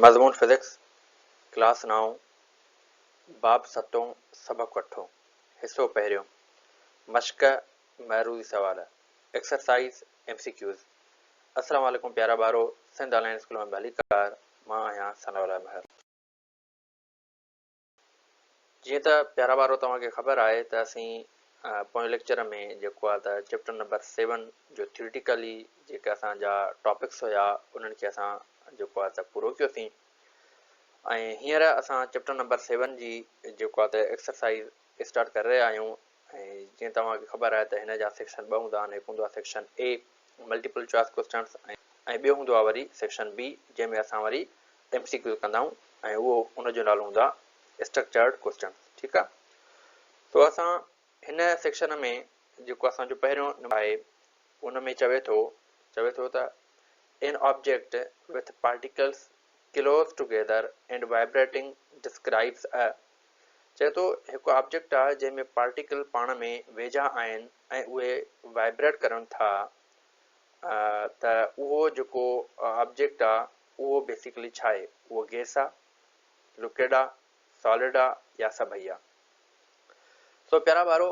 مضمون physics, class نائون، باب ستون، سبق اٺون، حصو پهريون، مشق، معروضي سوال، ايڪسرسائيز، ايم سي ڪيوز. السلام عليڪم پيارا ٻارو، سنڌ آن لائين اسڪول ۾ ڀليڪار، مان آهيان ثناء الله مهر. جيئن ته پيارا ٻارو توهان کي خبر آهي ته اسين پوئين ليڪچر ۾ جيڪو آهي ته چيپٽر نمبر سيون جو ٿيوريٽيڪلي جيڪي اسان جا ٽاپڪس هيا انهن کي اسان جيڪو آهي ته پورو ڪيوسين ۽ هينئر اسان چيپٽر نمبر سيون جي جيڪو آهي ته ايڪسرسائز اسٽارٽ ڪري رهيا آهيون ۽ جيئن توهان کي خبر آهي ته هن جا سيڪشن ٻه هوندا آهن هڪ هوندو آهي section A multiple choice questions ۽ ٻيو هوندو آهي وري سيڪشن بي جنهن ۾ اسان وري ايم سي ڪيوز ڪندا آهيون ۽ اهو ان جو نالو هوندو آهي اسٽرڪچرڊ ڪوسچنس ٺيڪ آهي سو اسان هن سيڪشن ۾ جيڪو اسان جو پهريون نمبر آهي ان ۾ چوي ٿو چوي ٿو ته an object with particles close together and vibrating describes a چئي ٿو هڪ آبجيڪٽ آهي جنهن ۾ پارٽيڪل پاڻ ۾ ويجها آهن ۽ اهي وائبريٽ ڪرن ٿا ته اهو جيڪو آبجيڪٽ آهي اهو بيسيڪلي ڇا آهي؟ اهو گيس آ، لڪئڊ آ، سالڊ آ يا سڀئي آ؟ سو پيارا ٻارو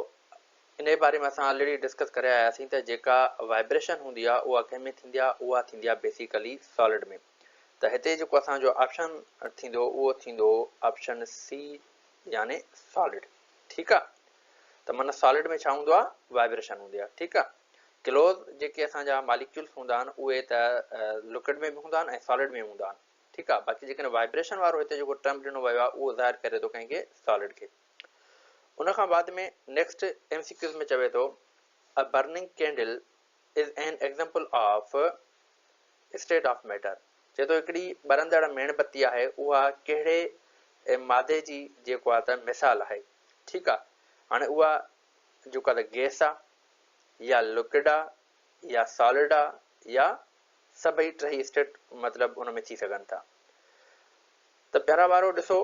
انهي باري ۾ اسان آلريڊي ڊسڪس ڪري آياسين ته جيڪا وائبريشن هوندي آ اها ڪنهن ۾ ٿيندي آ؟ اها ٿيندي آ بيسيڪلي سالڊ ۾ ته هتي جيڪو اسان جو آپشن ٿيندو اهو ٿيندو آپشن سي يعني سالڊ ٺيڪ آ ته معنيٰ سالڊ ۾ ڇا هوندو آ؟ وائبريشن هوندي آ ٺيڪ آ. ڪلوز جيڪي اسان جا ماليڪيولس هوندا آهن اهي ته لڪئڊ ۾ به هوندا آهن ۽ سالڊ ۾ به هوندا آهن ٺيڪ آهي باقي جيڪڏهن وائبريشن وارو هتي جيڪو ٽرم ڏنو ويو آهي اهو ظاهر ڪري ٿو ڪنهن کي سالڊ کي ان کان بعد ۾ نيڪسٽ ايم سي ڪيوز ۾ چوي ٿو a burning candle is an example of state of matter چئي ٿو هڪڙي ٻرندڙ ميڻ بتي آهي اها ڪهڙي مادي جي جيڪو آهي ته مثال آهي ٺيڪ آهي هاڻي اها جيڪو آهي ته گيس آهي يا لڪئڊ آ يا سالڊ آ يا سڀئي ٽئي اسٽيٽ مطلب ان ۾ ٿي سگهن ٿا ته پيارا ٻارو ڏسو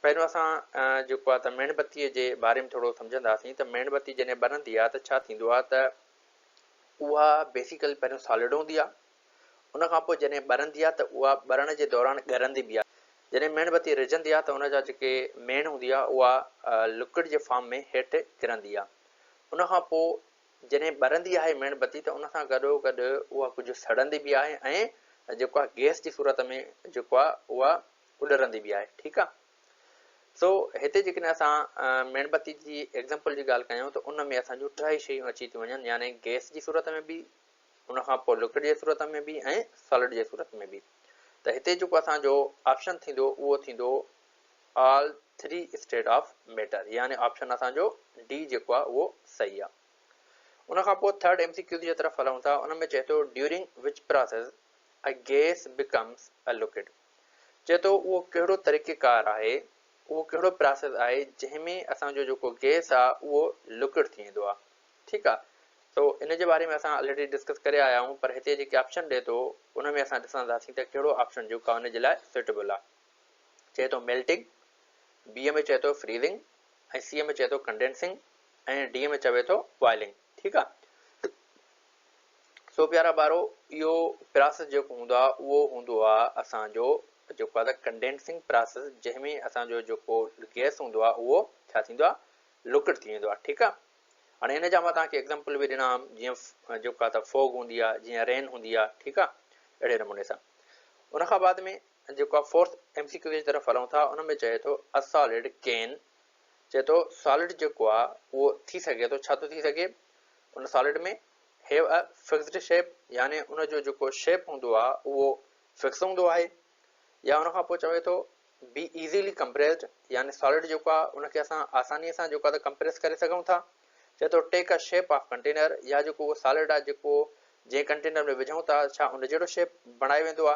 پهريون اسان جيڪو آ ته ميڻ بتي جي باري ۾ ٿورو سمجهنداسين ته ميڻ بتي جڏهن ٻرندي آ ته ڇا ٿيندو آ ته اها بيسيڪلي پهريون سالڊ هوندي آ ان کان پوء جڏهن ٻرندي آ ته اها ٻرڻ جي دوران ڳرندي به آ جڏهن ميڻ بتي رجندي آ ته ان جا جيڪي ميڻ هوندي آ اها لڪئڊ جي فارم ۾ هيٺ ڪرندي آ ان کان پوء جڏهن ٻرندي آهي ميڻ بتي ته ان سان گڏو گڏ اها ڪجهه سڙندي به آهي ۽ جيڪو آهي گئس جي صورت ۾ جيڪو آهي اها اڏرندي به آهي ٺيڪ آهي سو هتي جيڪڏهن اسان ميڻ بتي جي ايگزامپل جي ڳالهه ڪيون ته ان ۾ اسان جون ٽئي شيون اچي ٿيون وڃن يعني گئس جي صورت ۾ به ان کان پوء لڪوڊ جي صورت ۾ به ۽ سالڊ جي صورت ۾ به ته هتي جيڪو اسان جو آپشن ٿيندو اهو ٿيندو آل ٿري اسٽيٽ آف ميٽر يعني آپشن اسان جو ڊي جيڪو آهي اهو صحيح آهي. ان کان پوء ٿرڊ ايم سي ڪيوز جي طرف هلون ٿا ان ۾ چئي ٿو during which process a gas becomes a liquid چئي ٿو اهو ڪهڙو طريقي ڪار آهي اهو ڪهڙو پراسيس آهي جنهن ۾ اسان جو جيڪو گيس آهي اهو لڪوڊ ٿي ويندو آهي ٺيڪ آهي سو ان جي باري ۾ اسان آلريڊي ڊسڪس ڪري آيا آهيون پر هتي جيڪي آپشن ڏي ٿو ان ۾ اسان ڏسنداسين ته ڪهڙو آپشن جيڪو آهي ان جي لاء سوٽيبل آهي. چئي ٿو ميلٽنگ، بي ۾ چئي ٿو فريزنگ ۽ سي ۾ چئي ٿو ڪنڊينسنگ ۽ ڊي ۾ چوي ٿو بوائلنگ ٺيڪ آ سو پيارا ٻارو اهو پراسس جيڪو هوندو آ اهو هوندو آ اسان جو جيڪو آ ته ڪنڊينسنگ پراسس جنهن ۾ اسان جو جيڪو گيس هوندو آ اهو ڇا ٿيندو آ لڪوڊ ٿي ويندو آ ٺيڪ آ هاڻي ان جا مان توهان کي ايگزامپل به ڏنا هئم جيئن جيڪو آ ته فوگ هوندي آ جيئن رين هوندي آ ٺيڪ آ اهڙي نموني سان ان کان بعد ۾ جيڪو آ فورٿ ايم سي ڪيو جي طرف هلون ٿا ان ۾ چئي ٿو ا سالڊ ڪين چئي ٿو سالڊ جيڪو آ اهو ٿي سگهي ٿو ڇا ٿو ٿي سگهي ان solid ۾ have a fixed shape يعني ان جو جيڪو شيپ هوندو آ اهو فڪس هوندو آهي يا ان کان پوء چوي ٿو بي ايزيلي ڪمپريسڊ يعني سالڊ جيڪو آ ان کي اسان آساني سان جيڪو آ ته ڪمپريس ڪري سگهون ٿا چئي ٿو take a shape of container يا جيڪو اهو سالڊ آ جيڪو جنهن ڪنٽينر ۾ وجهون ٿا ڇا ان جهڙو شيپ بڻائي ويندو آ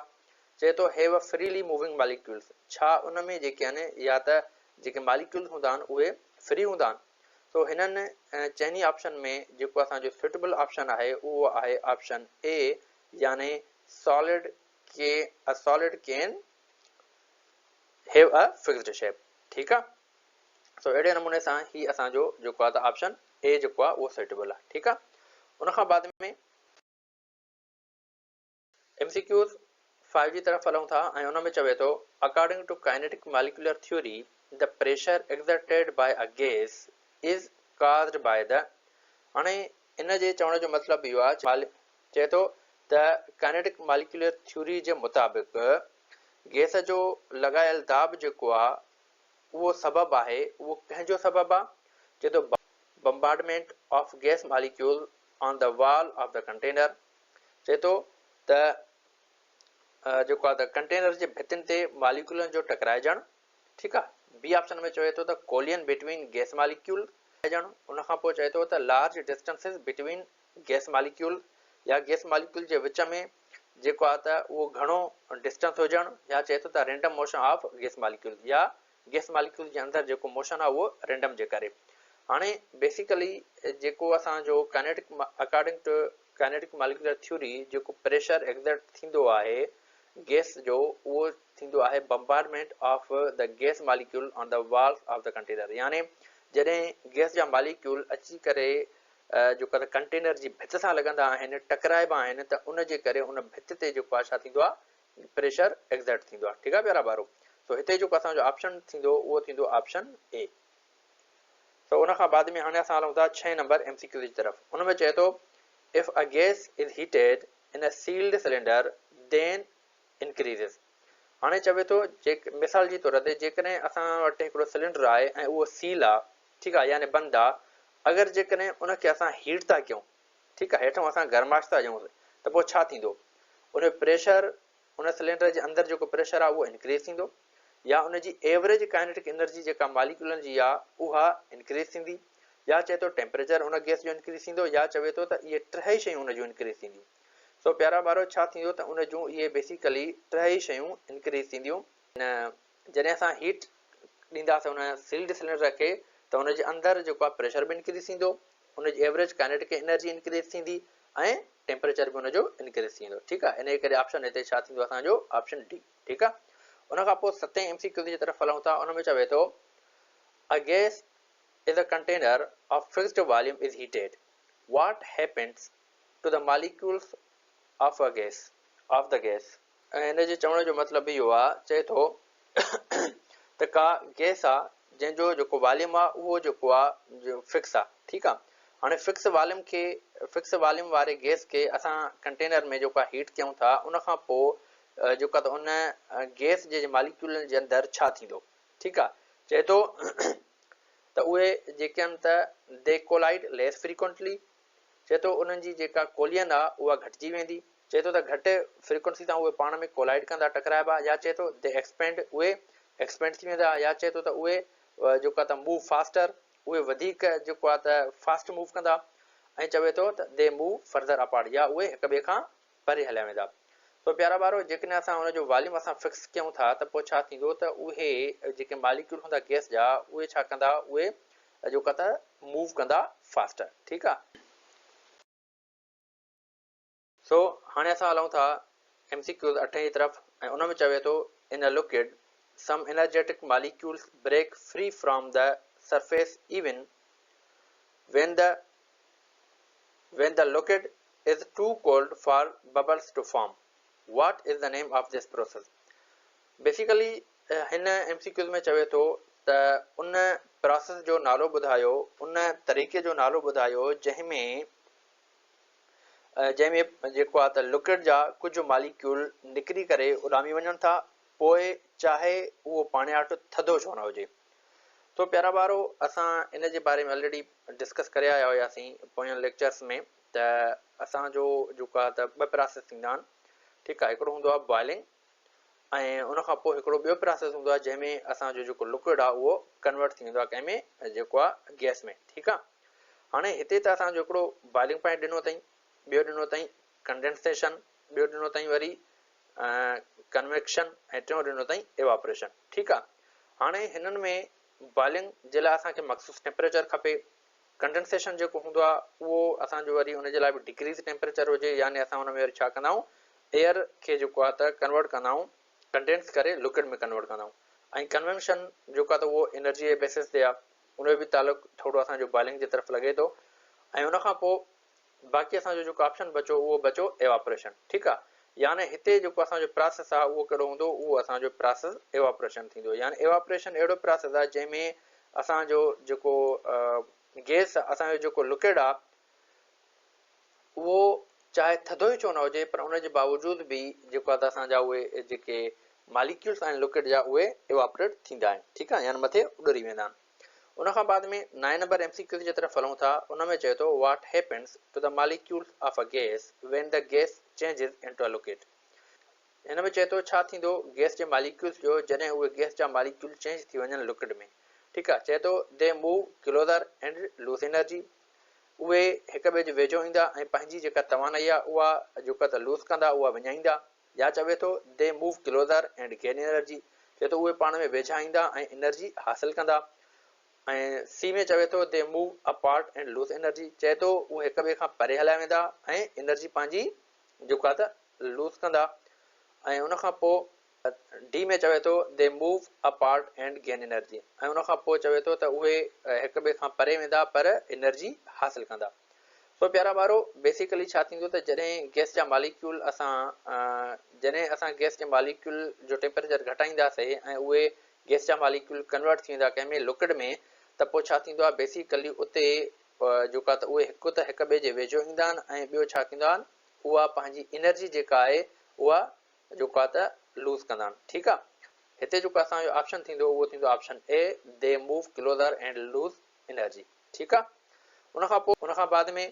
چئي ٿو have a freely moving molecules ڇا ان ۾ جيڪي آهن يا ته جيڪي ماليڪيولز هوندا آهن اهي فري هوندا آهن سو هنن چئني آپشن ۾ جيڪو اسان جو سوٽيبل آپشن آهي اهو آهي آپشن اي يعني solid K a solid can have a fixed shape ٺيڪ آ سو اهڙي نموني سان هي اسان جو جيڪو آ ته آپشن اي جيڪو آ اهو سوٽيبل آ ٺيڪ آ ان کان بعد ۾ M C Qs 5 جي طرف هلون ٿا ۽ ان ۾ چوي ٿو according to kinetic molecular theory the pressure exerted by a gas is caused by the هاڻي ان جي چوڻ جو مطلب اهو آهي چئي ٿو ته ڪائنيٽڪ ماليڪيولر ٿيوري جي مطابق گيس جو لڳايل داٻ جيڪو آهي اهو سبب آهي اهو ڪنهن جو سبب آهي چئي ٿو bombardment of gas molecule on the wall of the container چئي ٿو ته جيڪو آهي ته ڪنٽينر جي ڀتين تي ماليڪيولن جو ٽڪرائجڻ ٺيڪ آهي بي آپشن ۾ چوي ٿو ته ڪولين بٽوين گيس ماليڪيول ٽڪرائجڻ ان کان پوء چئي ٿو ته large distances between gas molecule يا گيس ماليڪيول جي وچ ۾ جيڪو آهي ته اهو گهڻو ڊسٽنس هجڻ يا چئي ٿو ته random motion of gas molecule يا گيس ماليڪيول جي اندر جيڪو موشن آهي اهو رينڊم جي ڪري هاڻي بيسيڪلي جيڪو اسان جو kinetic according to kinetic molecular theory جيڪو پريشر ايگزرٽ ٿيندو آهي گيس جو اهو ٿيندو آهي bombardment of the gas molecule on the walls of the container يعني جڏهن گيس جا ماليڪيول اچي ڪري جيڪو ڪنٽينر جي ڀت سان لڳندا آهن ٽڪرائبا آهن ته ان جي ڪري ان ڀت تي جيڪو آهي ڇا ٿيندو آهي پريشر ايگزرٽ ٿيندو آهي ٺيڪ آهي پيارا ٻارو سو هتي جيڪو اسان جو آپشن ٿيندو اهو ٿيندو آپشن اي سو ان کان بعد ۾ هاڻي اسان هلون ٿا ڇهين نمبر ايم سي ڪيو جي طرف ان ۾ چئي ٿو if a gas is heated in a sealed cylinder then increases هاڻي چوي ٿو مثال جي طور تي جيڪڏهن اسان وٽ هڪڙو سلينڊر آهي ۽ اهو سيل آهي ٺيڪ آهي يعني بند آهي اگر جيڪڏهن ان کي اسان هيٽ ٿا ڪيون ٺيڪ آهي هيٺون اسان گرمائش ٿا ڏيون ته پوء ڇا ٿيندو ان جو پريشر ان سلينڊر جي اندر جيڪو پريشر آهي اهو انڪريز ٿيندو يا ان جي ايوريج ڪائنيٽڪ انرجي جيڪا ماليڪيولن جي آهي اها انڪريز ٿيندي يا چئي ٿو ٽيمپريچر ان گيس جو انڪريز ٿيندو يا چوي ٿو ته اهي ٽيهي شيون ان جون انڪريز ٿينديون سو پيارا ٻارو ڇا ٿيندو ته ان جون اهي بيسيڪلي ٽيهي شيون انڪريز ٿينديون جڏهن اسان هيٽ ڏينداسين ان سيلڊ سلينڊر کي ته ان جي اندر جيڪو آهي پريشر به انڪريز ٿيندو ان جي ايوريج ڪائنيٽڪ انرجي انڪريز ٿيندي ۽ ٽيمپريچر به ان جو انڪريز ٿي ويندو ٺيڪ آهي انهي ڪري آپشن هتي ڇا ٿيندو اسان جو آپشن ڊي ٺيڪ آهي ان کان پوء ستين ايم سي ڪيو جي طرف هلون ٿا ان ۾ چوي ٿو a gas is a container of fixed volume is heated what happens to the molecules of a gas of the gas ۽ هن جي چوڻ جو مطلب اهو آ چئي ٿو ته ڪا گئس آ جنهن جو جيڪو واليوم آ اهو جيڪو آ فڪس آ ٺيڪ آ هاڻي فڪس واليوم کي فڪس واليوم واري گئس کي اسان ڪنٽينر ۾ جيڪو آ هيٽ ڪيون ٿا ان کان پو جيڪو آ ته ان گئس جي ماليڪيولن جي اندر ڇا ٿيندو ٺيڪ آ چئي ٿو ته اهي جيڪي آهن ته the collide less frequently چئي ٿو انهن جي جيڪا ڪولين آ اها گهٽجي ويندي. چئي ٿو ته گهٽ فريڪوئنسي سان اهي پاڻ ۾ ڪولائيڊ ڪندا ٽڪرائبا يا چئي ٿو the expand اهي ايڪسپينڊ ٿي ويندا يا چئي ٿو ته اهي جيڪو آ ته موو فاسٽر اهي وڌيڪ جيڪو آ ته فاسٽ موو ڪندا ۽ چوي ٿو ته the move further apart يا اهي هڪ ٻئي کان پري هليا ويندا. سو پيارا ٻارو جيڪڏهن اسان ان جو واليوم اسان فڪس ڪيون ٿا ته پوء ڇا ٿيندو ته اهي جيڪي ماليڪيول هوندا گئس جا اهي ڇا ڪندا اهي جيڪو ته موو ڪندا فاسٽر ٺيڪ آ. سو هاڻي اسان هلون ٿا ايم سي ڪيوز اٺين جي طرف ۽ ان ۾ چوي ٿو in a liquid some energetic molecules break free from the surface even when the when the liquid is too cold for bubbles to form what is the name of this process basically هن M C Qs ۾ چوي ٿو ته ان process جو نالو ٻڌايو ان طريقي جو نالو ٻڌايو جنهن ۾ جنهن ۾ جيڪو آهي ته لڪوڊ جا ڪجهه ماليڪيول نڪري ڪري اڏامي وڃن ٿا پوء چاهي اهو پاڻياٺ ٿڌو ڇو نه هجي سو پيارا ٻارو اسان ان جي باري ۾ آلريڊي ڊسڪس ڪري آيا هياسين پوين ليڪچرس ۾ ته اسان جو جيڪو آهي ته ٻه پراسيس ٿيندا آهن ٺيڪ آهي هڪڙو هوندو آهي بوائلنگ ۽ ان کان پوء هڪڙو ٻيو پراسيس هوندو آهي جنهن ۾ اسان جو جيڪو لڪوڊ آهي اهو ڪنورٽ ٿي ويندو آهي ڪنهن ۾ جيڪو آهي گيس ۾ ٺيڪ آهي هاڻي هتي ته اسان جو هڪڙو بوائلنگ پوائنٽ ڏنو اٿئي ٻيو ڏنو اٿئي ڪنڊينسيشن ٻيو ڏنو اٿئي وري ڪنويڪشن ۽ ٽيون ڏنو اٿئي ايواپريشن ٺيڪ آ هاڻي هنن ۾ بوائلنگ جي لاء اسان کي مخصوص ٽيمپريچر کپي ڪنڊنسيشن جيڪو هوندو آ اهو اسان جو وري ان جي لاء به ڊڪريز ٽيمپريچر هجي يعني اسان ان ۾ وري ڇا ڪندا آهيون ايئر کي جيڪو آ ته ڪنورٽ ڪندا آهيون ڪنڊينس ڪري لڪوڊ ۾ ڪنورٽ ڪندا آهيون ۽ ڪنويڪشن جيڪو آ ته اهو انرجي جي بيسس تي آ ان جو به تعلق ٿورو اسان جو بوائلنگ جي طرف لڳي ٿو ۽ ان کان پوء باقي اسان جو جيڪو آپشن بچو اهو بچو ايواپريشن ٺيڪ آ يعني هتي جيڪو اسان جو پراسيس آهي اهو ڪهڙو هوندو اهو اسان جو پراسيس ايواپريشن ٿيندو يعني ايواپريشن اهڙو پراسيس آهي جنهن ۾ اسان جو جيڪو گيس اسان جو جيڪو لڪوڊ آهي اهو چاهي ٿڌو ئي ڇو نه هجي پر ان جي باوجود به جيڪو آهي ته اسان جا اهي جيڪي ماليڪيولس آهن لڪوڊ جا اهي ايواپريٽ ٿيندا آهن ٺيڪ آهي يعني مٿي اڏري ويندا آهن. ان کان بعد ۾ نائين نمبر ايم سي ڪيوز جي طرف هلون ٿا ان ۾ چئي ٿو what happens to the molecules of a gas when the gas changes into a liquid هن ۾ چئي ٿو ڇا ٿيندو گيس جي ماليڪيولز جو جڏهن اهي گيس جا ماليڪيول چينج ٿي وڃن لڪوڊ ۾ ٺيڪ آ چئي ٿو they move closer and lose energy اهي هڪ ٻئي جي ويجهو ايندا ۽ پنهنجي جيڪا توانائي آ اها جيڪا ته لوز ڪندا اها وڃائيندا يا چوي ٿو They move closer and gain energy چئي ٿو اهي پاڻ ۾ ويجها ايندا ۽ انرجي حاصل ڪندا ۽ سي ۾ چوي ٿو They move apart and lose energy چئي ٿو اهي هڪ ٻئي کان پري هليا ويندا ۽ انرجي پنهنجي جيڪو آهي ته لوز ڪندا ۽ ان کان پوء ڊي ۾ چوي ٿو They move apart and gain energy ۽ ان کان پوء چوي ٿو ته اهي هڪ ٻئي کان پري ويندا پر انرجي حاصل ڪندا. سو پيارا ٻارو بيسيڪلي ڇا ٿيندو ته جڏهن گئس جا ماليڪيول اسان جڏهن اسان گئس جي ماليڪيول جو ٽيمپريچر گهٽائينداسي ۽ اهي گئس جا ماليڪيول ڪنورٽ ٿي ويندا ڪنهن ۾ لڪوڊ ۾ ته پوء ڇا ٿيندو آهي بيسيڪلي اتي جيڪو آهي ته اهي هڪ ته هڪ ٻئي جي ويجهو ايندا آهن ۽ ٻيو ڇا ٿيندو آهي اها پنهنجي انرجي جيڪا آهي اها جيڪو آهي ته لوز ڪندا آهن ٺيڪ آهي هتي جيڪو اسان جو آپشن ٿيندو اهو ٿيندو option A they move closer and lose energy ٺيڪ آ ان کان پوء ان کان بعد ۾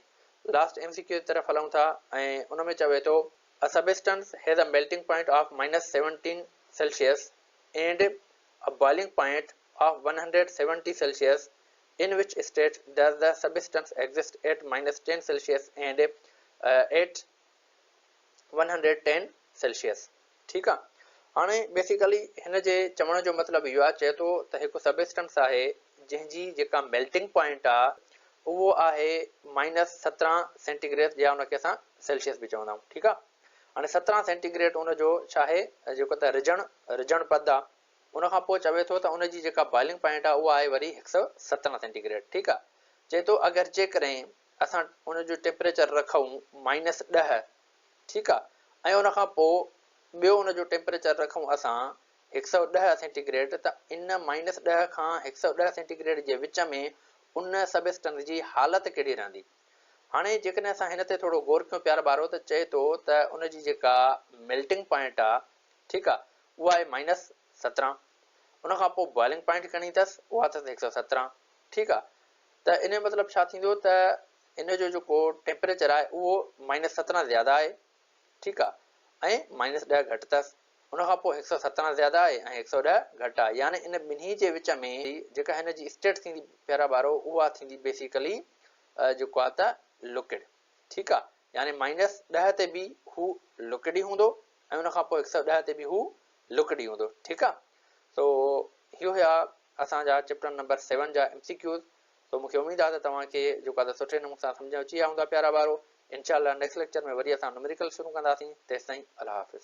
لاسٽ ايم سي ڪيو جي طرف هلون ٿا ۽ ان ۾ چوي ٿو A substance has a melting point of minus 17 Celsius and a boiling point of 170 Celsius in which state does the substance exist at minus 10 Celsius and at 110 Celsius ٺيڪ آ هاڻي بيسيڪلي هن جي چوڻ جو مطلب اهو آ چئي ٿو ته هڪ سبسٽنس آهي جنهن جي جيڪا ميلٽنگ پوائنٽ آ اهو آهي مائنس 17 سينٽي گريڊ يا ان کي اسان سيلسيس به چوندا آهيون ٺيڪ آ هاڻي 17 سينٽي گريڊ ان جو ڇا آهي جيڪو ته رجڻ رجڻ پد آ ان کان پوء چوي ٿو ته ان جي جيڪا بوائلنگ پوائنٽ آ اها آهي وري 117 سينٽي گريڊ ٺيڪ آ چئي ٿو اگر جيڪڏهن اسان ان جو ٽيمپريچر رکون مائنس ڏهه ٺيڪ آ ۽ ان کان پوء ٻيو ان جو ٽيمپريچر رکون اسان هڪ سئو ڏهه سينٽي گريڊ ته ان مائنس ڏهه کان هڪ سئو ڏهه سينٽي گريڊ جي وچ ۾ ان سبسٽنس جي حالت ڪهڙي رهندي هاڻي جيڪڏهن اسان هن تي ٿورو غور ڪيون پيارا ٻارو ته چئي ٿو ته ان جي جيڪا ميلٽنگ پوائنٽ آ ٺيڪ آ اها آهي مائنس 17 ان کان پوء بوائلنگ پوائنٽ گهڻي اٿس اها اٿس هڪ سئو 17 ٺيڪ آ ته ان جو مطلب ڇا ٿيندو ته ان جو جيڪو ٽيمپريچر آهي اهو مائنس 17 زياده آهي ٺيڪ آ ۽ مائنس 10 گهٽ اٿس ان کان پوء 117 زياده آهي ۽ 110 گهٽ آهي يعني ان ٻنهي جي وچ ۾ جيڪا هن جي اسٽيٽ ٿيندي پيارا ٻارو اها ٿيندي بيسيڪلي جيڪو آ ته لڪوڊ ٺيڪ آ يعني مائنس 10 تي به هو لڪوڊ ئي هوندو ۽ ان کان پوء 110 تي به هو لڪوڊ ئي هوندو ٺيڪ آ سو هي هيا اسان جا چيپٽر نمبر سيون جا ايم سي ڪيوز سو مونکي اميد آ ته توهان کي جيڪو آ ته سٺي نموني سان سمجهه اچي ويا هوندا پيارا ٻارو انشاء الله نيڪسٽ ليڪچر ۾ وري اسان نمريڪل شروع ڪنداسين تيستائين الله حافظ.